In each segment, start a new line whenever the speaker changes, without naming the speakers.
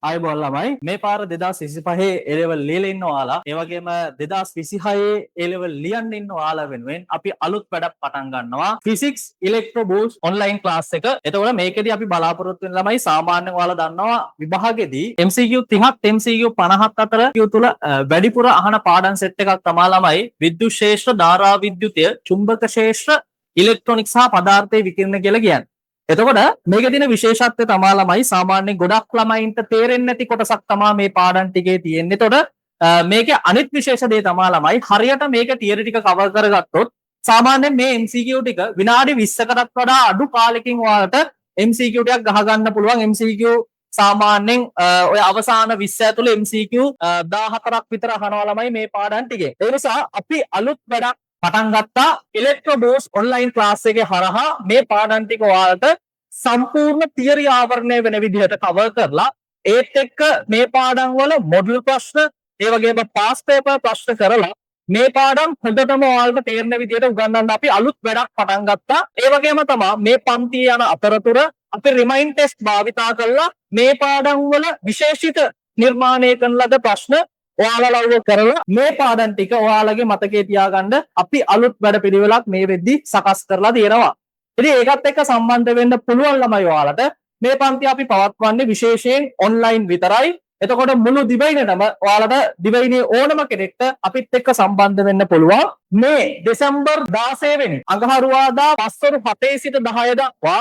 ආයුබෝවන් ළමයි. මේ පාර 2025 ඒ ලෙවල් ලියලා ඉන්න ඔයාලා, ඒ වගේම 2026 ඒ ලෙවල් ලියන්න ඉන්න ඔයාලා වෙනුවෙන් අපි අලුත් වැඩක් පටන් ගන්නවා, physics electro boost online class එක. එතකොට මේකෙදි අපි බලාපොරොත්තු වෙන ළමයි, සාමාන්‍යයෙන් ඔයාලා දන්නවා විභාගෙදී MCQ 30ත් MCQ 50ත් අතර Q තුල වැඩිපුර අහන පාඩම් සෙට් එකක් තමා ළමයි විද්‍යුත් ක්ෂේත්‍ර, ධාරා විද්‍යුතය, චුම්බක ක්ෂේත්‍ර, ඉලෙක්ට්‍රොනික සහ පදාර්ථයේ විකිරණ කියලා කියන්නේ. එතකොට මේකේ තියෙන විශේෂත්වය තමා ළමයි, සාමාන්‍යයෙන් ගොඩක් ළමයින්ට තේරෙන්නේ නැති කොටසක් තමා මේ පාඩම් ටිකේ තියෙන්නේ. එතකොට මේකේ අනිත් විශේෂ දේ තමා ළමයි, හරියට මේක තියරි ටික කවර් කරගත්තොත් සාමාන්‍යයෙන් මේ MCQ ටික විනාඩි 20කටත් වඩා අඩු කාලෙකින් ඔයාලට MCQ ටිකක් ගහ ගන්න පුළුවන්. MCQ සාමාන්‍යයෙන් ඔය අවසාන 20 ඇතුළේ MCQ 14ක් විතර අහනවා ළමයි මේ පාඩම් ටිකේ. ඒ නිසා අපි අලුත් වැඩක් පටන් ගත්තා ඉලෙක්ට්‍රෝ බූස්ට් ඔන්ලයින් ක්ලාස් එකේ හරහා. මේ පාඩම් ටික ඔයාලට සම්පූර්ණ තියරි ආවරණය වෙන විදිහට කවර් කරලා, ඒත් එක්ක මේ පාඩම් වල මොඩල් ප්‍රශ්න, ඒ වගේම පාස් පේපර් ප්‍රශ්න කරලා, මේ පාඩම් හොඳටම ඔයාලට තේරෙන විදිහට උගන්වන්න අපි අලුත් වැඩක් පටන් ගත්තා. ඒ වගේම තමා මේ පන්තියේ යන අතරතුර අපි රිමයින්ඩ් ටෙස්ට් භාවිතා කරලා මේ පාඩම් වල විශේෂිත නිර්මාණය කරන ලද ප්‍රශ්න ඔයාලා ලව්ව කරලා මේ පාඩම් ටික ඔයාලගේ මතකයේ තියාගන්න අපි අලුත් වැඩ පිළිවෙලක් මේ වෙද්දි සකස් කරලා තියෙනවා. ඉතින් ඒකත් එක්ක සම්බන්ධ වෙන්න පුළුවන් ළමයි ඔයාලට. මේ පන්ති අපි පවත්වන්නේ විශේෂයෙන් ඔන්ලයින් විතරයි. එතකොට මුළු දිවයිනටම ඔයාලට දිවයිනේ ඕනම කෙනෙක්ට අපිත් එක්ක සම්බන්ධ වෙන්න පුළුවන්. මේ දෙසැම්බර් 16 වෙනි අඟහරුවාදා පස්වරු 7 සිට 10 දක්වා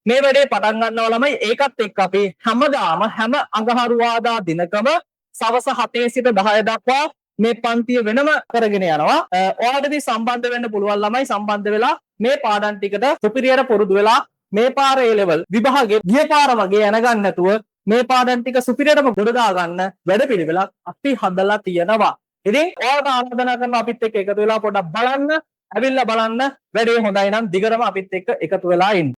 මේ වැඩේ පටන් ගන්නවා ළමයි. ඒකත් එක්ක අපි හැමදාම හැම අඟහරුවාදා දිනකම සවස 7 සිට 10 දක්වා මේ පන්තිය වෙනම කරගෙන යනවා. ඔයාලට ඉතින් සම්බන්ධ වෙන්න පුළුවන් ළමයි. සම්බන්ධ වෙලා මේ පාඩම් ටිකට සුපිරියට පුරුදු වෙලා මේ පාර ඒ ලෙවල් විභාගේ ගිය පාර වගේ යන ගන්න නැතුව මේ පාඩම් ටික සුපිරියටම ගොඩ දාගන්න වැඩපිළිවෙලක් අපි හදලා තියෙනවා. ඉතින් ඔයාලට ආරාධනා කරනවා අපිත් එක්ක එකතු වෙලා පොඩ්ඩක් බලන්න, ඇවිල්ලා බලන්න. වැඩේ හොඳයි නම් දිගටම අපිත් එක්ක එකතු වෙලා ඉන්න.